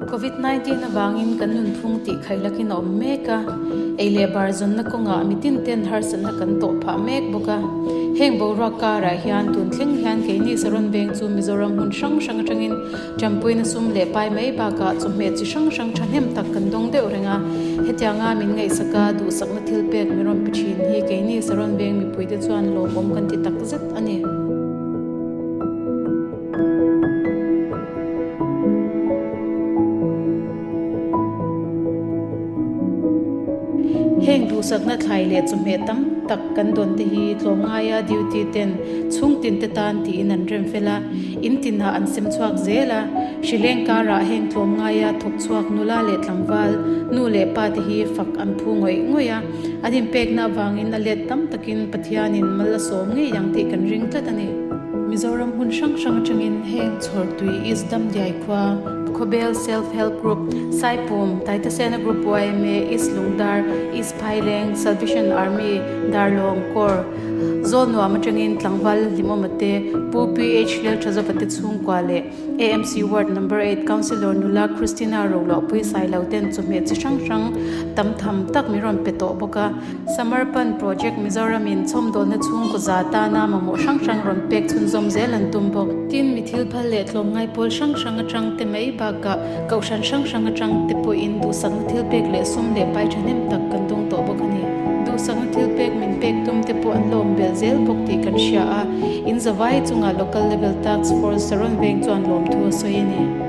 Covid 19 avangin kan nunphung tih khaihlakin a awm mek a, ei leh bar zawnna kawngah mitin ten harsatna kan tawh phah mek bawk a. Heng boruak karah hian tun thleng hian keini Saron Veng chu Mizoram hmun hrang hrang atangin Ṭampuina sum leh pai mai bakah chawhmeh chi hrang hrang ṭhahnem tak kan dawng deuh reng a, hetianga min ngaihsaka duhsakna thil pek min rawn pe ṭhin hi keini Saron Veng mipuite chuan lawmawm kan ti tak zet a ni. Heng duhsakna thlai leh chawhmeh tam tak kan dawn te hi tlawmngaia duty ten chhungtin te tan tiin an rem fel a, in tinah an sem chhuak zel a. Hrileng karah heng tlawmngaia thawk chhuak nula leh tlangval, nu leh pa te hi fak an phu ngawih ngawih a, an inpekna avangin a let tam takin Pathianin mal a sawm ngei ang tih kan ring tlat a ni. Mizoram hmun hrang hrang atangin heng Chhawrtui East Damdiai khua, Khawbel Self Help Group, Saipum, Taitasena Group yma, East Lungdar, East Phaileng, Salvation Army, Darlawng, Corps, Zawlnuam atangin Tlangval Hlimawma te, Pu PH Lelthazova te chhungkua leh AMC Ward Number Eight Councillor nula Christina Roluahpui Sailo ten chawhmeh chi hrang hrang tam tham tak min rawn pe tawh bawk a. Samarpan Project Mizoram in chhawmdawlna chhungkaw za tana mamawh hrang hrang rawn pek chhunzawm zel an tum bawk. Tin, mi thil phal leh tlawmngai pawl hrang hrang atang te mai bakah kohhran hrang hrang atang te pawhin duhsakna thil pek leh sum leh pai thahnem tak kan dawng tawh bawk a ni. Duhsakna thil pek min pek tum te pawh an lawm belh zel bawk tih kan hria a, in zavai chungah Local Level Task Force Saron Veng chuan lawmthu a sawi a ni.